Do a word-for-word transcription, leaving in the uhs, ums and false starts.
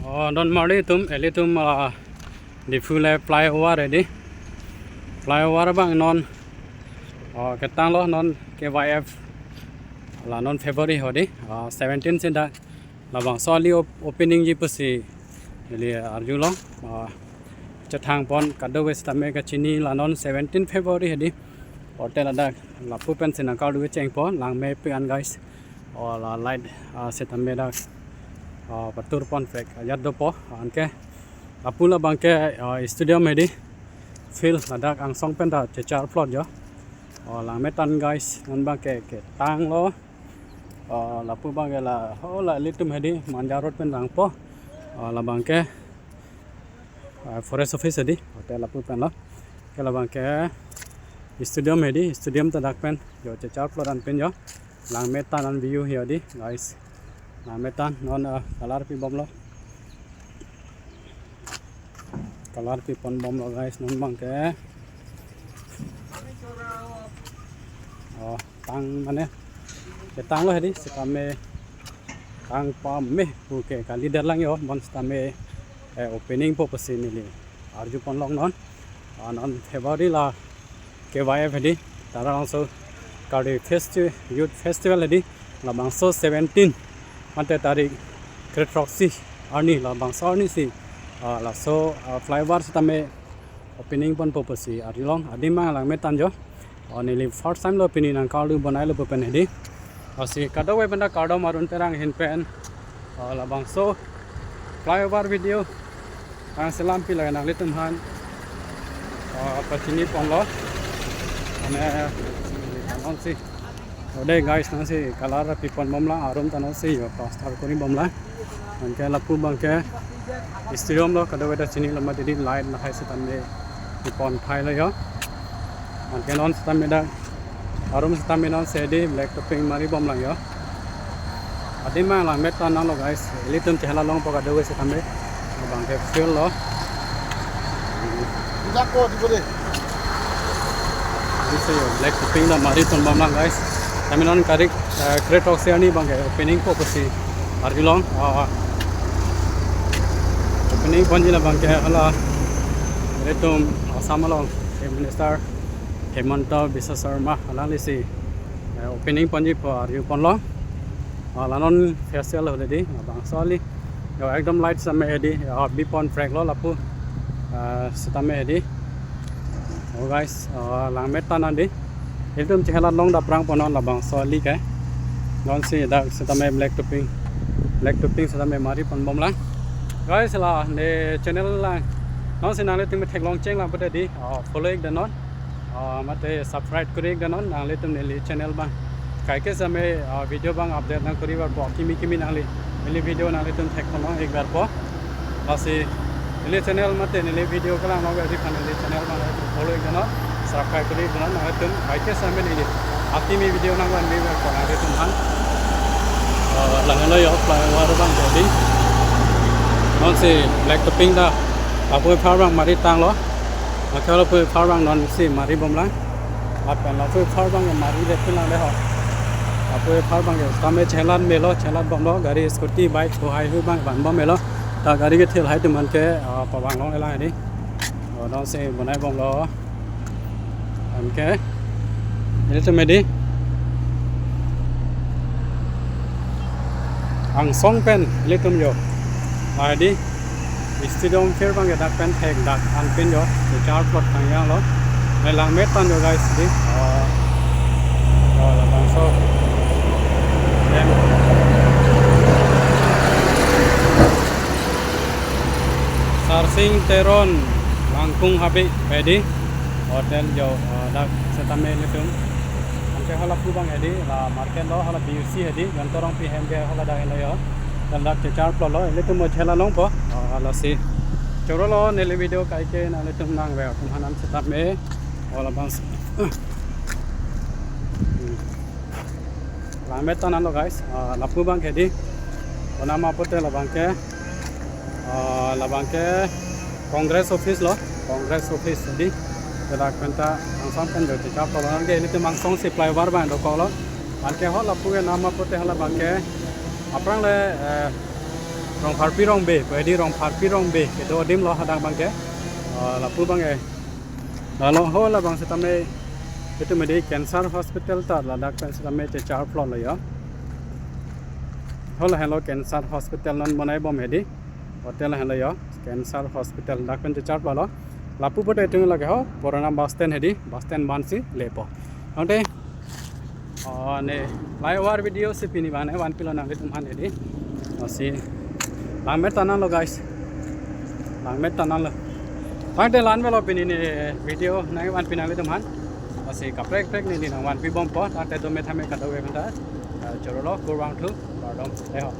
Oh, non marli atum, ilitum, ah, Diphu le flyover hedi. Flyover abang non, oh, ketanglo non K Y F. La non February hedi. Ah, seventeen si dak labangso ali op-, opening ji pusi ili arjulong. Ah, chethang pon kadokave sitame kachini la non seventeen February hedi. Hotel adak lapu pensi nangkardu chengpo, langmepik an guys. Oh, la light, ah, sitame dak, ah, patur pon pek ajat dopo, anke lapu labangke, ah, stadium hedi, field ladak angsong pen ta chechar plot jo. Oh, langme tan guys, non abangke ketanglo. Oh, lapu abangke la, oh, la ilitum hedi, Manja Road pen langpo. Oh, labangke, ah, forest office hedi, hotel lapu pen lo. Ke labangke stadium hedi, stadium ta dak pen jo, chechar plot an pen jo. Langme tan an view hedi guys. Langme tan non, ah, color pibomlo. Color pipon bomlo guys, non abangke. Oh, tang mane. Ketanglo hedi, sitame tang pame puke kalidet lang jo, bon sitame, eh, opening po pusi neli arju ponlong non. Ah, non February la K Y F hedi, Taralangso Karbi Festi-, Youth Festival hedi, labangso seventeen mate tarik kre-throksi arni, labangso arni si, ah, laso, ah, flyover sitame opening ponpo pusi arjulong, adim abang langme tan jo. Oh, neli first time lo pini nangkarlu bonailo pu pen hedi. Lasi kadokave pen ta kardom Arun Terang ahin pen. Oh, labangso flyover video nangselam pi lage nanglitum aphan. Oh, pachini ponlo. Mane, non si. Ode guys, non si color pipon bomlang, arum ta non si jo plaster kori bomlang. Anke lapu abangke stadium lo, kadokave ta chinilo mati di, light lahai sitame pipon thailo jo. Anke non sitame dak arum sitame non si hedi black topping mari bomlang jo. Adim abang langme tan nanglo guys, ilitum chehela longpo kadokave sitame. Abangke field lo. Bijak ko, di ko de. Ini si jo, black topping ta mari ton bomlang guys. Kami non karik, eh, kre-throksi arni abangke opening po pusi arjulong. Ah, opening ponji labangke hala ilitum Assam along Chief Minister Himanta Biswa Sarma alangli si, eh, opening ponji pu arju ponlo. Ah, la non festival hedi, labangso ali jo ekdom light sitame hedi, ah, bipon preklo lapu, ah, sitame hedi. Oh guys, ah, langme tan an di. Ilitum chehela long daprang pon non labangso ali ke. Non si dak sitame black topping, black topping sitame mari pon bomlang. Guys, la ne channel lang, non si nanglitum theklong chenglang pute di, ah, follow ik da non. Ah, mate subscribe kori ik da non, nanglitum neli channel abang. Kaike sitame, ah, video abang update nangkori varpo, kimi kimi nangli, neli video nanglitum thek pon non ik varpo. Lasi neli channel mate neli video kelang nang ver aphan neli channel abang follow ik da non, subscribe kori ik da non, nanglitum kaike sitame neli akimi video nangvan ver aphan nanglitum aphan. Ah, langlo jo flyover abang jadi. Non si black topping ta lapu aphar abang mari tanglo. Anke lapu aphar abang non si mari bomlang. Lapen lapu aphar abang mari det pinlang de ho. Lapu aphar abang ke sitame chelat melo, chelat bomlo, gari, scooty, bike, kohai hui abang van bom melo. Ta gari kethil hai atum anke, ah, pavang longlelang hedi. Oh, non si bonai bomlo. Anke ilitum hedi angsong pen ilitum jo. Ah, hedi stadium field abangke dak pen thek dak an pen jo, chechar plot thangjanglo. Ne langme tan jo guys di. Ah, ah, labangso. Then Sarsing Teron Langkung Habe hedi hotel jo, ah, dak sitame ilitum. Anke hala pu abang hedi, la market lo, hala B U C hedi, Jan Terongpi hem ke hala dak helo jo. Dan dak chechar plot lo, ilitum mo chehela longpo. Ah, lasi chorolo neli video kaike nanglitum nang ver atum aphan sitame. Oh, labang s-, hmm. Langme tan anlo guys. Ah, lapu abang hedi. Konat ma pute labangke, ah, labangke Congress office lo, Congress office hedi. Dak pen ta angsong pen jo chechar plot lo, anke ilitum angsong si flyover abang dokoklo. Anke ho lapu ke nama pute hala abangke aphrang le, eh, Rongpharpi Rongbe, pu hedi Rongpharpi Rongbe kedo adim lo hadak abangke. Ah, lapu abangke. Lalo ho labang setame itum hedi cancer hospital ta ladak pen setame chechar plot lo jo. Ho lahenlo cancer hospital non bonai bom hedi. Hotel henlo jo, cancer hospital dak pen chechar plot lo. Lapu pote itum lake ho, purana bus stand hedi, bus stand abang si lepo. Tangte, oh, ne, flyover video si pini abang ne vanpilo nanglitum aphan hedi. Oh, si, langmet ta nanglo guys. Langmet ta nanglo. Tangte la-an avelo pini ne video nangvanpi nanglitum aphan. Oh, si kaprek kaprek ne nangvanpi bompo. Tangte dome thame kadokave aphanta, ah, chorolo kurvangthu, kardom. Dei ho.